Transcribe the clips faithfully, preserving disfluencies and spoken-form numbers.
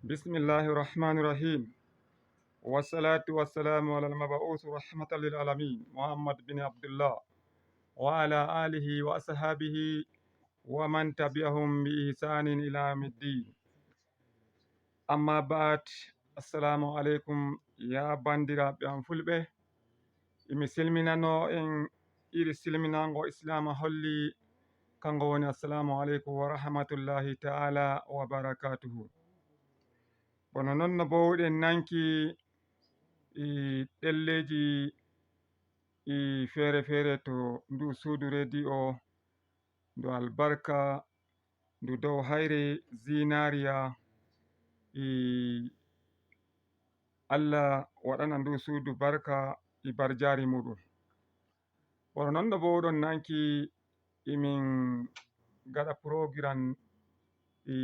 بسم الله الرحمن الرحيم. والصلاة والسلام على المبعوث رحمة للعالمين، محمد بن عبد الله، وعلى آله وأصحابه ومن تبعهم بإحسان إلى يوم الدين. Amma ba'ad, assalamu aleykum, ya banndiraaɓe am fulɓe. Imi silminano en iri silminango Islaama holli, kango woni, assalamu aleykum wa rahmatullahi ta'ala wa barakatuhu. Bono non no bowɗen nanki i ɗelleeji i feere feere to ndu suudu rediyo ndu albarka, ndu dow hayre zinariya, i Allah waɗana ndu suudu barka i barjaari muɗum. Kono non no bowɗon nanki imin gaɗa program i,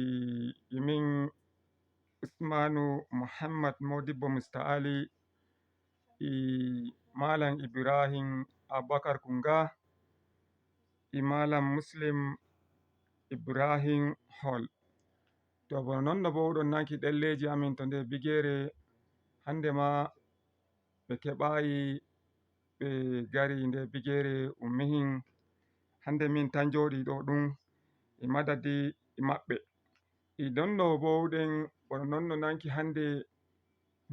imin Usmanu Muhammad Modibbo Mista Ali, i Malam Ibrahim Abubakar Kunga, i Malam Muslim Ibrahim Hall. To bono non no bowɗon nanki ɗelleeji amin to nde bigere, hannde ma ɓe keɓaayi ɓe gari nde bigere ummihin. Hannde min tan jooɗi ɗo ɗum e madadi e maɓɓe. E ɗon no bowɗen, bono non no nanki hannde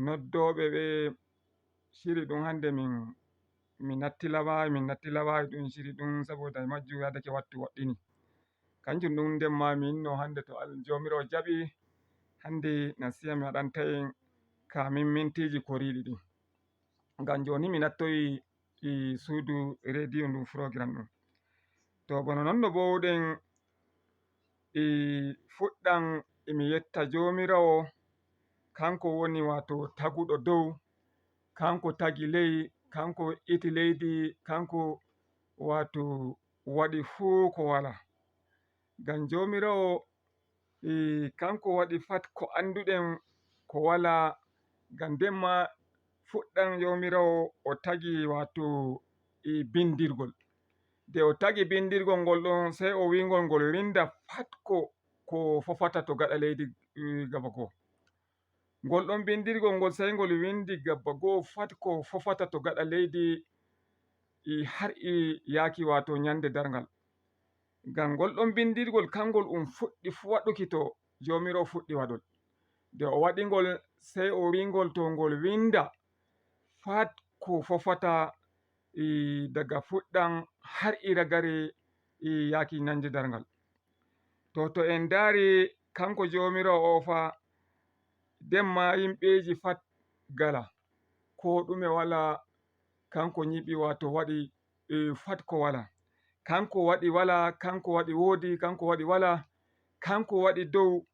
noddooɓe ɓe siri ɗum hannde min, mi nattilawaay, min nattilawaay ɗum siri ɗum saboda e majju yadake wattu woɗɗini. Kanjum ɗum nden ma min no hannde to Al-, Joomiraawo jaɓi hannde nasiya mi waɗanta en ka min mintiiji koriiɗi ɗin. Ngam jooni mi nattoyi e suudu rediyo ndu program ɗum. To bono non no bowɗen e fuɗɗan emi yetta Joomiraawo, kanko woni waato taguɗo dow, kanko tagi ley, kanko iti leydi, kanko waato waɗi fuu ko walaa. Ngam Joomiraawo, e, kanko waɗi fat ko annduɗen ko walaa. Ngam ndemma fuɗɗan Joomiraawo o tagi waato e bindirgol. Nde o tagi bindirgol ngol ɗon, sey o wi'ngol ngol winnda fat ko, ko fofata to gaɗa leydi, e, gaba goo. Ngol ɗon bindirgol ngol, sey ngol winndi gabba goo fat ko fofata to gaɗa leydi, e har e yaaki waato nyannde darngal. Ngam ngol ɗon bindirgol, kangol um fuɗɗi fu-, waɗuki to Joomiraawo fuɗɗi waɗol. Nde o waɗi ngol, sey o wi'i ngol to ngol winnda fat ko fofata, e, daga fuɗɗan har e ragare, e, yaaki nyannde darngal. To, to en ndaari kanko Joomiraawo o fa, ndemma yimɓeeji fat gala, koo ɗume walaa, kanko nyiɓi, waato waɗi, e, fat ko walaa. Kanko waɗi walaa, kanko waɗi woodi, kanko waɗi walaa, kanko waɗi dow,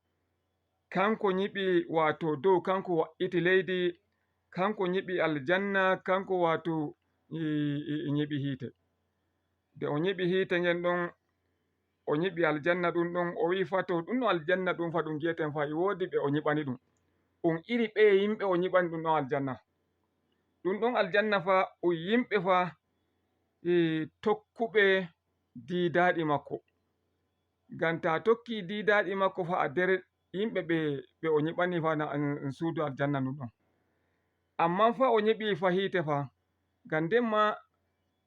kanko nyiɓi, waato dow, kanko waɗɗiti leydi, kanko nyiɓi aljanna, kanko waato, e, e, e nyiɓi hiite. Nde o nyiɓi hiite ngen ɗon, o nyiɓi aljanna ɗum ɗon, o wi'i fa to ɗum ɗon aljanna ɗum fa ɗum ngi'eten fa e woodi ɓe o nyiɓani ɗum. Ɗum iri ɓeye yimɓe o nyiɓani ɗum ɗon aljanna? Ɗum ɗon aljanna fa ɗum yimɓe fa, e, tokkuɓe diidaaɗi makko. Ngam ta tokki diidaaɗi makko fa a nder yimɓe ɓe, ɓe o nyiɓani fa na, n-, n-, suudu aljanna ndun ɗon. Ammaa fa o nyiɓi fa hiite fa. Ngam ndemma,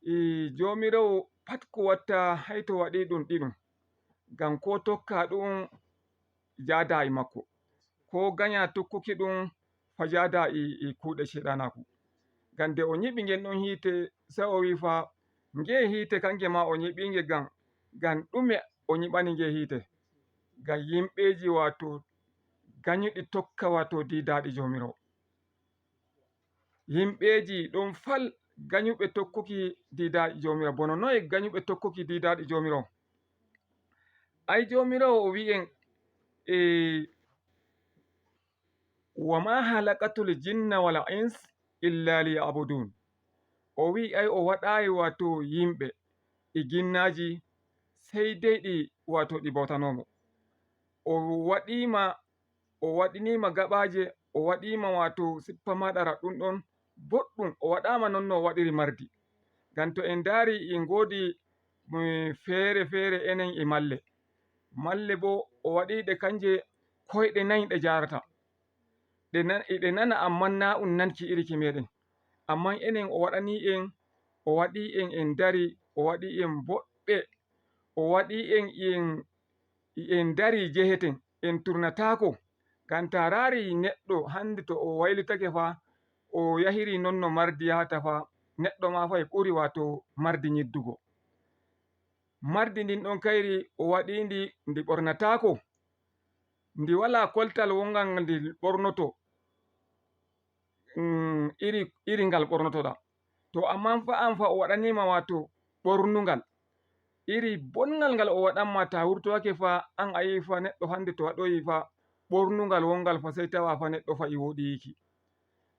e, Joomiraawo pat ko watta hay to waɗi ɗum ɗiɗum. Ngam koo tokka ɗum jaada e makko, koo ganya tokkuki ɗum fa jaada e, e kuuɗe ceyɗaanaaku. Ngam nde o nyiɓi ngen ɗon hiite, sey o wi'i fa, ngee hiite kange maa o nyiɓi nge ngam, ngam ɗume o nyiɓani nge hiite? Ngam yimɓeeji, waato ganyuɗi tokka, waato diidaaɗi Joomiraawo. Yimɓeeji ɗon fal ganyuɓe tokkuki diidaaɗi Joomiraawo. Bono noye ganyuɓe tokkuki diidaaɗi Joomiraawo? Ay Joomiraawo o wi'i en, e, "Wa ma halaqatul jinna wal ins illa liya'budun." O wi'i ay o waɗaayi waato yimɓe e ginnaaji sey dey ɗi waato ɗi bawtanoo mo. O waɗii ma, o waɗinii ma gaɓaaje, o waɗii ma waato sippa maaɗa raɗɗum ɗon boɗɗum, o waɗaama non no o waɗiri mardi. Ngam to en ndaari e ngoodi, mm, feere feere enen e malle. Malle boo o waɗii ɗe kanje koyɗe nayi ɗe jaarata. ɗe nan-, eɗe nana, ammaa naa un nanki iri ki meeɗen. Ammaa enen o waɗanii en, o waɗii en en ndarii, o waɗii en boɗɓe, o waɗii en en, en ndarii jeheten, en turnataako. Ngam taa raarii neɗɗo hande to o waylitake fa, o yahirii non no mardi yahata fa, neɗɗo maa fa e ɓuri waato mardi nyiddugo. Mardi ndin ɗon kayri o waɗii ndi, ndi ɓornataako, ndi walaa koltal wongal ngal ndi ɓornoto, mm, iri, iri ngal ɓornotoɗaa. To ammaa fa an fa o waɗanii ma waato ɓornungal. Iri bonngal ngal o waɗan ma, taa wurtoyake fa, an a yi'i fa neɗɗo hande to waɗoyi fa ɓornungal wongal fa, sey tawa fa neɗɗo fa e wooɗi yiiki.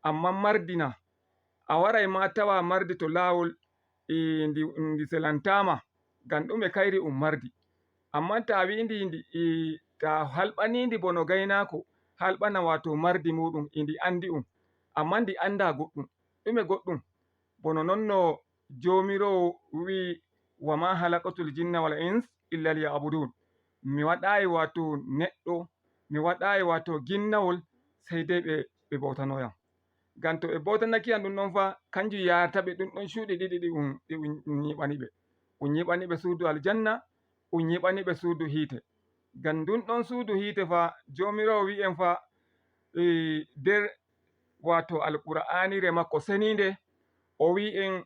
Ammaa mardi na, a waray ma tawa mardi to laawol, e, ndi, ndi selantaama, ngam ɗume kayri um mardi. Ammaa taa wi'i ndi, ndi, e, taa halɓanii ndi bono gaynaako halɓana waato mardi muuɗum, e ndi anndi um, ammaa ndi anndaa goɗɗum. Ɗume goɗɗum? Bono non no Joomiraawo wi'i, "Wa ma halaqtul jinna wal ins illa liya'budun." Mi waɗaayi waato neɗɗo, mi waɗaayi waato ginnawol, sey dey ɓe, ɓe bawtano yam. Ngam to ɓe bawtanake yam ɗum ɗon fa, kanjum yaarata ɓe ɗum ɗon cuuɗi ɗiɗi ɗi um, ɗi um nyiɓani ɓe. Um nyiɓani ɓe suudu aljanna, um nyiɓani ɓe suudu hiite. Ngam ndun ɗon suudu hiite fa, Joomiraawo wi'i en fa, e, nder waato Alqur'aanire makko seniinde, o wi'i en,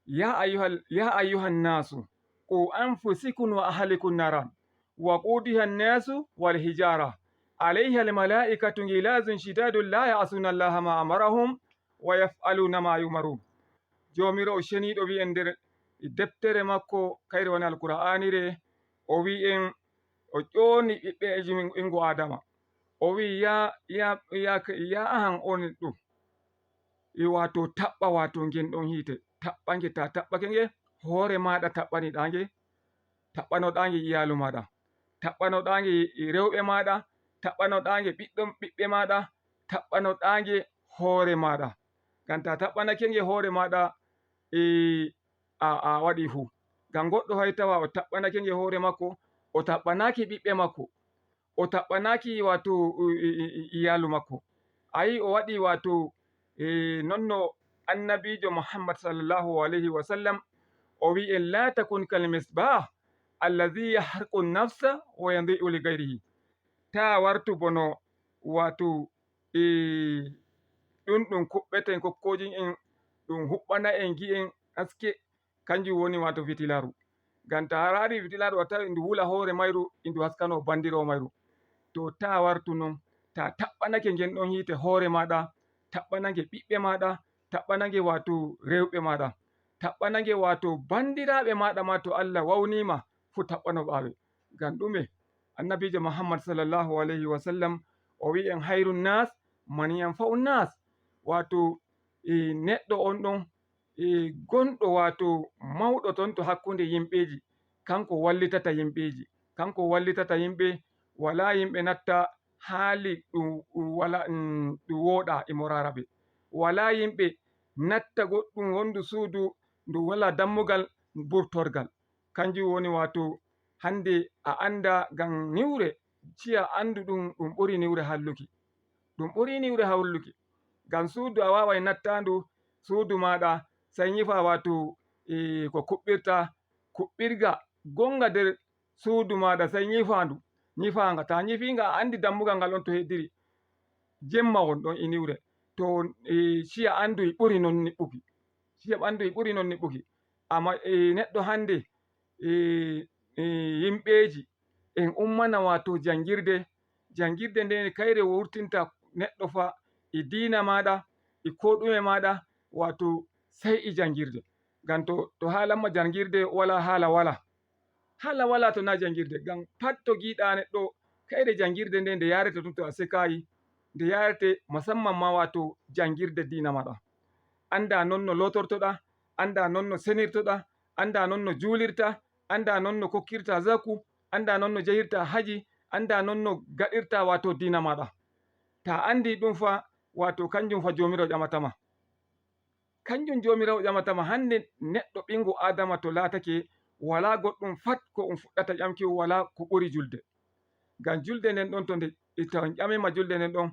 "Ya ayyuhal, ya ayyuhan nasu, qu anfusikum wa ahlikum naran, wa qudihan nasu wal hijara, alayha al malaikatu ghilazun shidadun la ya'suna Allaha ma amarahum wa yaf'aluna ma yu'marun." Joomiraawo ceniiɗo wi'i en nder deftere makko, kayre woni Alqur'aanire, o wi'i en, o ƴooni ɓiɓɓe ingo Aadama. O wi'i, "Ya, ya, ya, ya ahan on ɗum." E, waato taɓɓa, waato ngen ɗon hiite. Taɓɓa nge, taa taɓɓake nge, hoore maaɗa taɓɓaniɗaa nge, taɓɓanoɗaa nge iyaalu maaɗa, taɓɓanoɗaa nge rewɓe maaɗa, taɓɓanoɗaa nge ɓiɗɗo, ɓiɓɓe maaɗa, taɓɓanoɗaa nge hoore maaɗa. Ngam taa taɓɓanake nge hoore maaɗa, e, a, a waɗi fuu. Ngam goɗɗo hay tawa o taɓɓanake nge hoore makko, o taɓɓanaaki ɓiɓɓe makko, o taɓɓanaaki waato, i, i, i, iyaalu makko. A yi'i o waɗi waato, e, non no Annabiijo Muhammad sallallahu alayhi wa sallam o wi'i en, "La takun kal misbah alladhi yahriqu nafsa wa yudhi'u li ghayrihi." Taa wartu bono waato, e, ɗum ɗum kuɓɓeten kokkoojin en, ɗum huɓɓana en gi'en haske, kanjum woni waato fitilaaru. Ngam taa raari fitilaaru a tawi ndu wula hoore mayru, e ndu haskano bandiraawo mayru. To taa wartu non, taa taɓɓanake ngen ɗon hiite hoore maaɗa, taɓɓanange ɓiɓɓe maaɗa, taɓɓanange waato rewɓe maaɗa, taɓɓanange waato bandiraaɓe maaɗa ma to Allah wawnii ma fuu taɓɓano ɓaawe. Ngam ɗume? Annabiijo Muhammad sallallahu alayhi wa sallam o wi'i en, "Hayrun nas man yanfa'un nas." Waato, e, neɗɗo on ɗon, e, gonɗo waato mawɗo ton to hakkunde yimɓeeji, kanko wallitata yimɓeeji, kanko wallitata yimɓe, walaa yimɓe natta haali ɗum, ɗum wala, mm, ɗum wooɗa e mo raara ɓe. Walaa yimɓe natta goɗɗum wondu suudu ndu walaa dammugal burtorgal. Kanjum woni waato hande a annda ngam niwre, ciya anndu ɗum, ɗum ɓuri niwre halluki. Ɗum ɓuri niwre halluki. Ngam suudu a waaway nattaandu suudu maaɗa, sey nyifa waato, e, ko kuɓɓirta, kuɓɓirga gonga nder suudu maaɗa, sey nyifaandu. Nyifaanga, taa nyifiinga a anndi dammugal ngal on to heddiri. Jemma won ɗon e niwre. To, e, ciya anndu e ɓuri non niɓɓuki. Ciya ɓanndu e ɓuri non niɓɓuki. Amma, e, neɗɗo hannde, e, e, yimɓeeji en ummana waato janngirde. Janngirde nden kayre wurtinta neɗɗo fa e diina maaɗa, e koo ɗume maaɗa, waato sey e janngirde. Ngam to, to haalamma janngirde walaa, haala walaa. Haala walaa to naa janngirde. Ngam pat to giiɗaa neɗɗo, kayre janngirde nde, nde yaarete ton to a sekaayi, nde yaarete musamman maa waato janngirde diina maaɗa. Anndaa non no lootortoɗaa, anndaa non no senirtoɗaa, anndaa non no juulirtaa, anndaa non no kokkirtaa zaku, anndaa non no jahirtaa haji, anndaa non no gaɗirtaa waato diina maaɗa. Taa anndii ɗum fa, waato kanjum fa Joomiraawo ƴamata ma. Kanjum Joomiraawo ƴamata ma hannde, neɗɗo ɓinngu Aadama to laatake, walaa goɗɗum fat ko um fuɗɗata ƴamki, walaa ko ɓuri julde. Ngam julde nden ɗon to nde, to on ƴamii ma julde nden ɗon,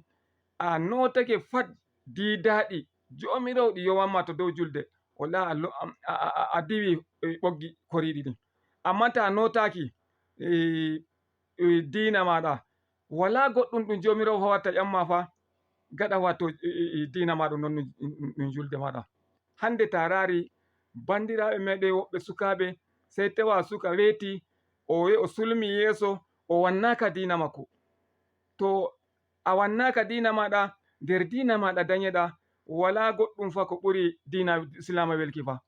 a nootake fat diidaaɗi Joomiraawo ɗi yowanma to dow julde, wala a lo-, a, a, a, a diwi, e, ɓoggi koriiɗi ɗin. Ammaa ta a nootaaki, e, e, diina maaɗa, walaa goɗɗum ɗum Joomiraawo wawatta ƴamma fa, gaɗa wato, e, e, e, diina maaɗa non ɗum, ɗum, ɗum julde maaɗa. Hannde ta raari banndiraaɓe meeɗen woɓɓe sukaaɓe, sey tawa suka weeti, o, o sulmi yeeso, o wannaaka diina makko. To a wannaaka diina maaɗa, nder diina maaɗa danyeɗa, walaa goɗɗum fa ko ɓuri diina Islaama welki fa.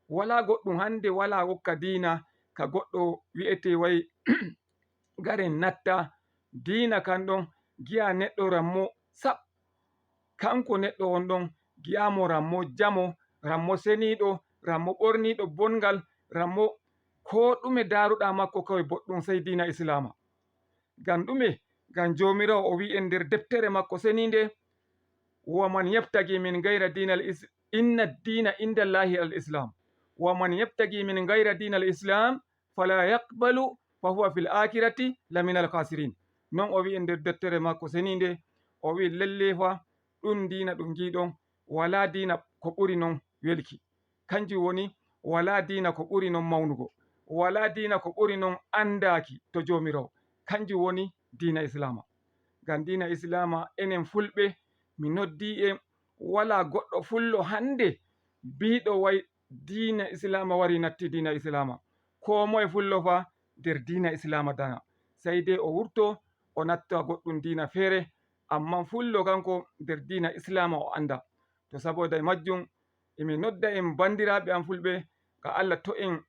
Walaa goɗɗum hannde, walaa wokka diina ka goɗɗo wi'etee way garen natta diina kan ɗon, gi'a neɗɗo rammo sab-, kanko neɗɗo on ɗon, gi'amo rammo jamo, rammo seniiɗo, rammo ɓorniiɗo bonngal, rammo koo ɗume daaruɗaa makko kaway boɗɗum sey diina Islaama. Ngam ɗume? Ngam Joomiraawo o wi'i en nder deftere makko seniinde, "Wa man yabtagi min gayra diinal is-, inna diina indallahi al Islam. Wa man yabtagi min gayra diinal Islam fala yaqbalu fa huwa fil akhirati laminal khasirin." Non o wi'i nder deftere makko seniinde, o wi'i, "Lelle fa ɗum diina ɗum ngiiɗon, walaa diina ko ɓuri non welki." Kanjum woni, walaa diina ko ɓuri non mawnugo, walaa diina ko ɓuri non anndaaki to Joomiraawo. Kanjum woni diina Islaama. Ngam diina Islaama, enen Fulɓe, mi noddii en, walaa goɗɗo Fullo hannde biiɗo way diina Islaama wari natti diina Islaama. Koo moye Fullo fa nder diina Islaama dana. Sey dey o wurto, o natta goɗɗum diina feere, ammaa Fullo kanko nder diina Islaama o annda. To saboda e majjum, emi nodda en banndiraaɓe am Fulɓe, ka Allah to en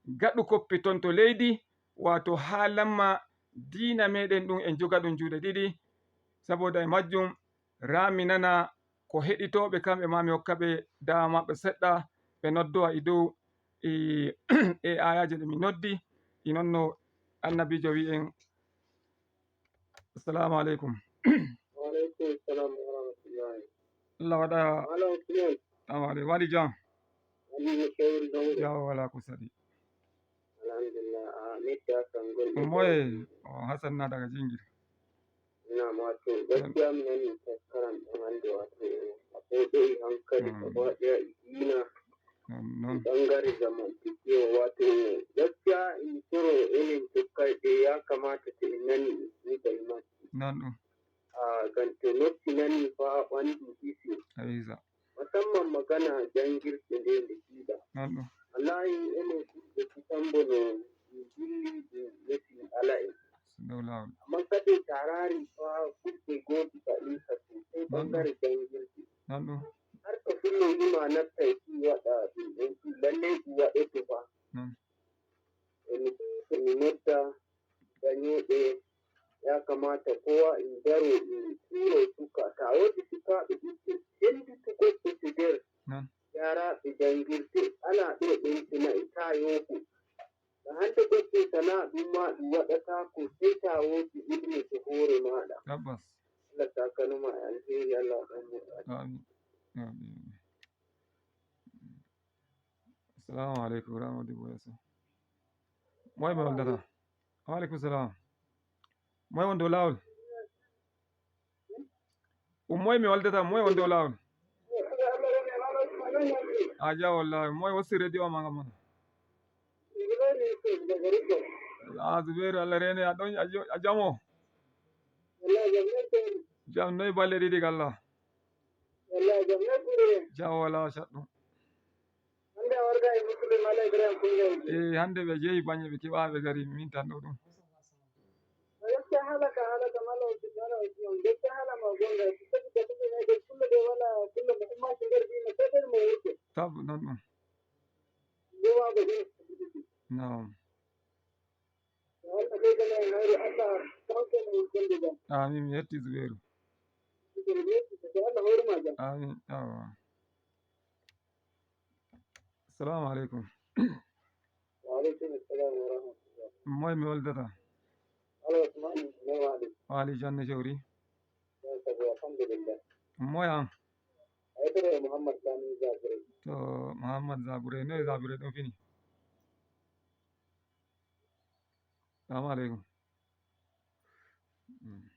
gaɗu koppi ton to leydi, waato haa lamma diina meeɗen ɗum en joga ɗum juuɗe ɗiɗi. Saboda e majjum, raa mi nana ko heɗitooɓe kamɓe maa mi hokka ɓe daama maɓɓe seɗɗa, ɓe noddowa e dow e, e aayaaje ɗe mi noddi, e non no Annabiijo wi'i en. Assalamu aleykum. Wa aleykum salam wa rahmatullahi. Allah waɗa. Malam Usman. Assalamu aleykum. Waɗi jam? Waɗi no fewri ɗon de? Jam wala ko saɗi. Alhamdulillah. A, mi da kan gonɗi. Moye? O Hassan na daga Jingir. Naam, wato gaskiya mi nani taskaram ɗon hannde, wato a ɓooyɗoyi hankali, mm, ko waɗira e diina, non, non, e ɓangare zamantakewa. Wato gaskiya emi toro enen tokkayɓe ya kamata to en nani en huuda e majji. Non ɗum. Ah, ngam to noppi nani fa ɓandu hisi. Ayza. Musamman magana jangirde nde nde fiiɗa. Non ɗum. Wallahi enen fulɓe kusan bono min dilli ɗum yeti ala en. Dow laawol. Amma kadi ta raari fa fulɓe goodi faɗinta sosai ɓangare jangirde. Non ɗum. Har to fullo yima natta e fii waɗa ɗum ɗon fii lallay ɗum waɗoto fa. Non. Emi, emi nodda dañooɓe, ya kamata kowa en daro en kuuro suka. Ta woodi sukaaɓe ɗuɗɓe, senditu goɗɗo to nder yaraaɓe janngirde, alaa ɗo ɓeyntinay, ta yooɓu. Nde hannde goɗɗum sana'a ɗum ma ɗum waɗataako, sey ta woodi ilmu to hoore maaɗa. Tabbas. Allah saakanuma e alheeri, Allah waɗan mo. Amin. Amin. Assalamu aleykum, Ramadu Boye Sow. Moy mi holdata? Wa aleykum salam. Moy won dow laawol? Um, moy mi holdata? Moy won dow laawol? A ja wallahi. Moy wosti radio ma ngam man? A Zubairu, Allah rene, a ɗon, a jo-, a jamo? Jam, noy balle ɗiɗi galla? Wallahi, jam na gure. Jam wala saɗɗum. Hande a warga e musulɓe Mala Ibrahim Kungel. Eh, hande ɓe jeeyi banye ɓe keɓa ɓe gari min tan ɗo ɗum. Gaskiya hala ka, hala ka Mala Usman, Mala Usman. Gaskiya hala ma gonga. Ko tawi da kuke ne da kullu da wala kullu muhimmanci nder dina sai dai mu wuce. Tab, non ɗum. Yawa ga dai. Na'am. Amin, mi yetti Zubairu. Amin, awa. Assalamu aleykum. Wa aleykum assalam wa rahmatullah. Moy mi waldata? Ala Usman, no waali? Waali jonne jawri. Alhamdulillah. Moy an? Ay, to Muhammad Sani Zabure. To Muhammad Zabure, noy Zabure ɗon fini? Salamu aleykum. Mm.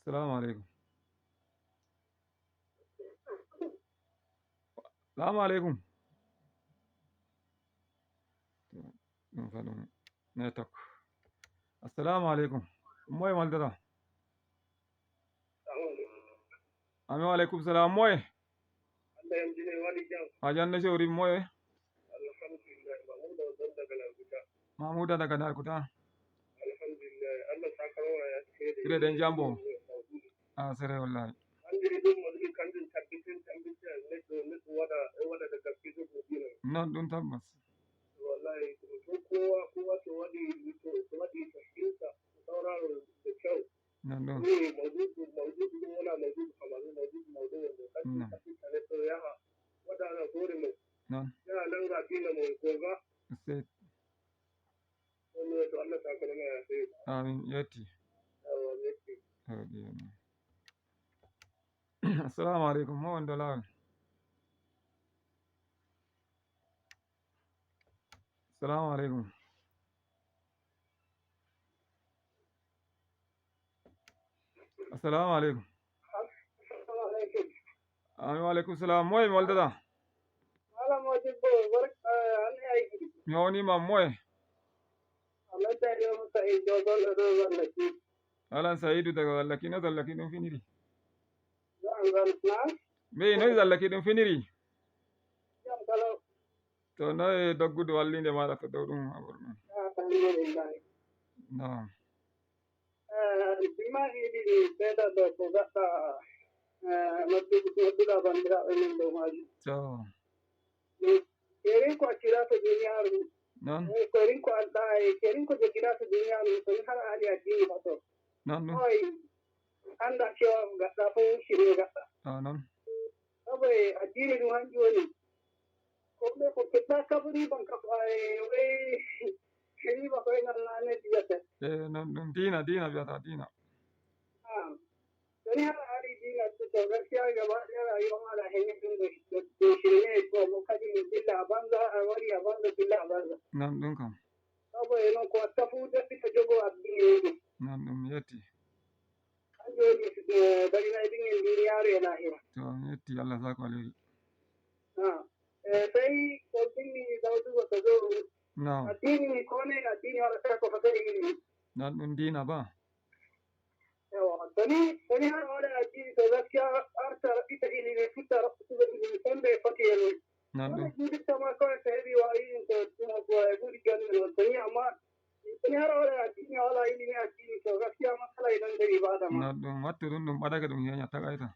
Salamu aleykum. Assalamu aleykum. Ɗum fa ɗum network. Assalamu aleykum. Moye maldata? Amin wa aleykum salam. Moye? Allah yamɗine, waɗi jam. A jande sewri moye? Alhamdulillah. Mamuda Zanda Galaguta. Mamuda daga Darkuta. Alhamdulillah. Allah sakarwa ya tsere. Ire ɗen jambo. A sere wallahi. Hande e ɗum waɗi kanjum tabbitin, tabbitin neɗɗo, neɗɗo waɗa, e waɗa daga fijo ko dina. Non ɗum tabbas. Wallahi, ɗum fof kowa, kowa to waɗi, to, to waɗi fahimta, to sauraro da kyau. Non ɗum. Ni mawdudu, mawdudu ɗum wona mawdudu hamaru, mawdudu mawɗo wonde. Kadi, non, kadi kala to yaha, waɗa na hoore mum. Non. Yaha nanga dina mum gonga. Sey. Ɗum woni to Allah sakoro ma ya sey. Amin. Yetti. Awa, yetti. Awa, ɗiyo non. Assalamu aleykum. Mo wonde laawol? Assalamu aleykum. Assalamu aleykum. Assalamu aleykum. Amin wa aleykum salam. Moye mi waldata? Malam Modibbo, barka, an e aiki. Mi wonima moye? Alhaji Aliyu Sa'id Dogon Ado Zallaki. Alan Sa'idu daga Zallaki, no Zallaki ɗum finiri? Zan-, zan-, na? Mbeyi, noy Zallaki ɗum finiri? Jam kala. To noye doggudu wallinde maɗa to dow ɗum abor ɗum? Ah, alhamdulillah. No. Eh, ɗimmaji ɗiɗi seeɗa ɗo ko gaɗɗa, eh, nodduɗo, nodduɗa bandiraɓe men dow majum. To. Kerin ko accira to duniyaaru. Non. Eh, kerin ko alɗa, eh, kerin ko jogira to duniyaaru, to ni har ali addini fato. Non ɗum. Oy, anda cewa gaɗɗa fof sirri gaɗɗa. Ah, non. Sabu e addini ɗum hanjum woni. Ko ɓe ko keɓɗa kabri ban ka, eh, wey, riba ko e ngal nane diyata. Eh, non ɗum diina, diina wiyata, diina. Ah. Woni hara ari diina to gaskiya gaba ɗaya rayuwa mara hanyar ɗin da, da, da shirme to mu kaji mu billa a banza, a wari a banza, billa a banza. Non ɗum kam. Saboda non ko tafu da fita jogo addini ne. Non ɗum yetti. Kanjum woni, eh, bari na ɗin en duniyaaru e lahira. To mi yetti, Allah sako alheri. Ah. Eh, sai ko kinni daudu ko zo. No. Addini ko ne addini wala sai ko fata ilimi. Non ɗum diina ba. Ewa, to ni, to ni har waɗa addini, to gaskiya har ta raɓɓita ilimi, fuɗɗa raɓɓutugo ilimi, sembe e foti e mum. Non ɗum. Wala jiiditta ma kawai, to heɓi wawi ɗum, to ɗum ko e ɓuri ganni ɗon. To ni amma, to ni har waɗa addini, a wala ilimi addini, to gaskiya matsala e ɗon nder ibada ma. Non ɗum, wattu ɗum, ɗum ɓadake ɗum heña, tagayta.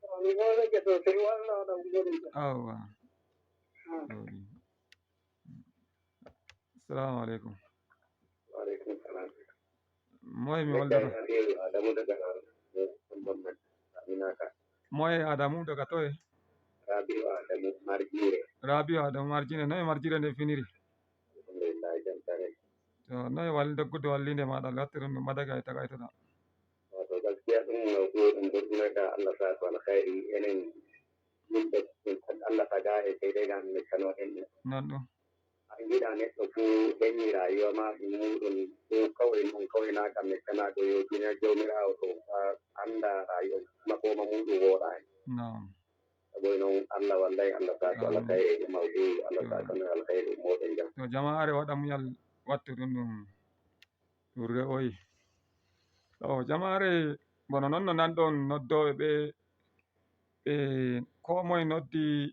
To ni ɗo rage sosai, wala waɗa ɗum ɗon. Awa. Ah. Ɗo ɗum. Assalamu aleykum. Wa aleykum salam. Moye mi waldata? Adamu daga Mohammed Aminata. Moye Adamu daga toye? Rabiu Adamu Marjire. Rabiu Adamu Marjire. Noye Marjire nde finiri? Alhamdulillah, jam tare. To, noye wal-, doggudu wallinde maɗa, wattu ɗum ɗum ɓadake ay tagaytoɗa. Wato gaskiya ɗum mawdu'u ɗum ɗo ɗum ka Allah sa ko alkhairi enen yimɓe ɗum Allah taga e sey dai ngam meccano en ɗum. Non ɗum. A yiɗa neɗɗo fuu heñi rayuwa ma ɗum muɗum ɗum kawai non kawai na kam meccana ɗo yo dina jawmiraawo to a annda rayuwa makoma muɗum woɗaani. Naam. Sabu non Allah wallay Allah sa ko Allah kay e mawdu'u Allah sa ko alkhairi moɗon jam. To jama'are waɗa muñal wattu ɗum ɗum. Ɓurre oyi. To jamaare, bono non no nanɗon noddooɓe ɓe, ɓe koo moye noddi,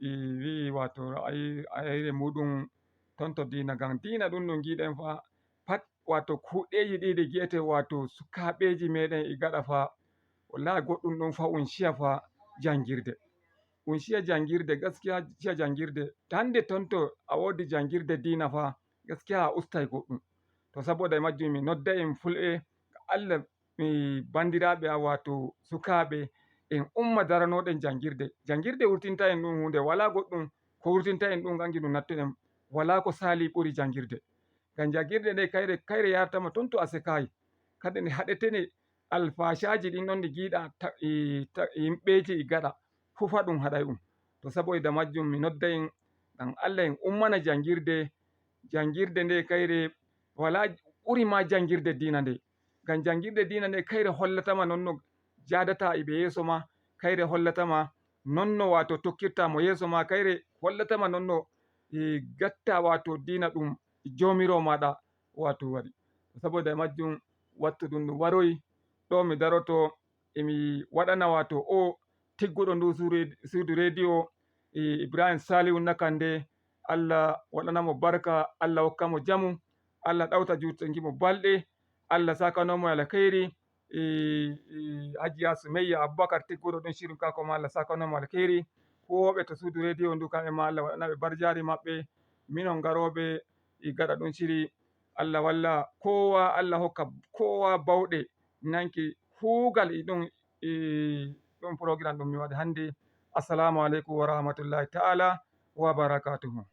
i wi'i, waato, ra'ayi-, ra'ayire muuɗum ton to diina, ngam diina ɗum no ngiiɗen fa, pat, waato, kuuɗeeji ɗi ɗi gi'ete, waato, sukaaɓeeji meeɗen e gaɗa fa, wallahi, goɗɗum ɗum fa, un ciya fa janngirde. Un ciya janngirde, gaskiya, ciya janngirde. Hannde ton to a woodi janngirde diina fa, gaskiya a ustay goɗɗum. To saboda e majjum mi nodda en fulɓe, Allah, mi banndiraaɓe am, waato sukaaɓe, en umma daranooɗen janngirde. Janngirde wurtinta en ɗum huunde, walaa goɗɗum ko wurtinta en ɗum, kanjum ɗum nattuɗen, walaa ko saali ɓuri janngirde. Ngam janngirde nde kayre, kayre yaartama ton to a sekaayi. Kadi nde haɗetene alfacaaji ɗin ɗon ɗi giiɗa ta-, i, ta-, yimɓeeji e gaɗa, fuu fa ɗum haɗay um. To saboda majjum mi nodda en, ngam Allah en ummana janngirde, janngirde nde kayre walaa ɓuri ma janngirde diina nde. Ngam janngirde diina nde kayre hollatama non no jaadata e ɓe yeeso ma, kayre hollatama non no, wato, tokkirta mo yeeso ma kayre, hollatama non no, e, gatta, wato, diina ɗum Joomiraawo maaɗa, wato, waɗi. Saboda e majjum, wattu ɗum ɗum waroyi, ɗo mi daroto, emi waɗana, wato, o tigguɗo ndu suure-, suudu rediyo, e, Ibrahim Salihu Nakande, Allah waɗana mo barka, Allah hokka mo jamu, Allah ɗawta juutanki mo balɗe, Allah sakano mo alkhairi. E, e, Hajiya Sumayya Abubakar tigguɗo ɗum shirin kako ma, Allah sakano mo alkhairi. Huwooɓe to suudu rediyo ndu, kamɓe ma Allah waɗana ɓe barjaari maɓɓe. Minon garooɓe e gaɗa ɗum shiri, Allah walla kowa, Allah hokka kowa bawɗe nanki kuugal e ɗum, e ɗum program ɗum mi waɗi hannde. Assalamu aleykum wa rahmatullahi ta'ala wa barakatuhu.